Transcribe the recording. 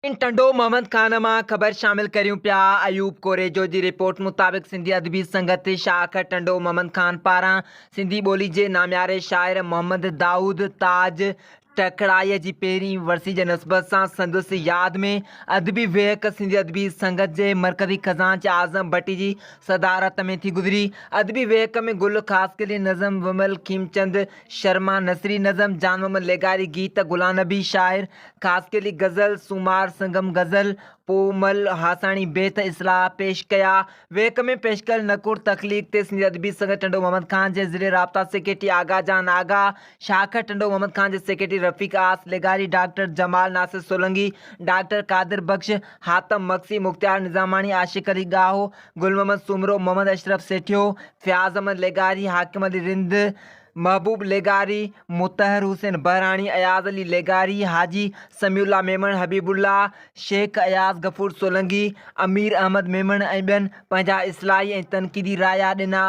ٽنڊو محمد خان مان خبر شامل ڪريون پيا ايوب ڪوريجو جي رپورٽ مطابق سنڌي ادبي سنگت شاخ ٽنڊو محمد خان پاران سنڌي ٻولي جي نامياري شاعر محمد دائود تاج ٽکڙائيء جي پهرين ورسي جي نسبت سان سندس ياد ۾ ادبي ويهڪ سنڌي ادبي سنگت جي مرڪزي خزانچي اعظم ڀٽي جي صدارت ۾ ٿي گذري. ادبي ويهڪ ۾ گل خاصخيلي نظم، ومل کيمچند شرما نثري نظم، جان محمد لغاري گيت، غلام نبي شاعر خاصخيلي غزل، سومار سنگم غزل، پومل هاساڻي بيت اصلاح پيش ڪيا. ويهڪ ۾ پيش ڪيل نڪور تخليق تي سنڌي ادبي سنگت ٽنڊو محمد خان جي ضلعي رابطا سيڪريٽري آغا جان آغا، شاخ ٽنڊو محمد خان جي سيڪريٽري رفيق آس لغاري، ڊاڪٽر جمال ناصر سولنگي، ڊاڪٽر قادر بخش، حاتم مگسي، مختيار نظاماڻي، عاشق علي ڳاهو، گل محمد سومرو، محمد اشرف سيٺيو، فياض احمد لغاري، حاڪم علي رند، محبوب لغاري، مطهر حسين بهراڻي، اياز علي لغاري، حاجي سميع الله ميمڻ، حبيب الله شيخ، اياز غفور سولنگي، امير احمد ميمڻ ۽ ٻين پنهنجا اصلاحي ۽ تنقيدي رايا ڏنا.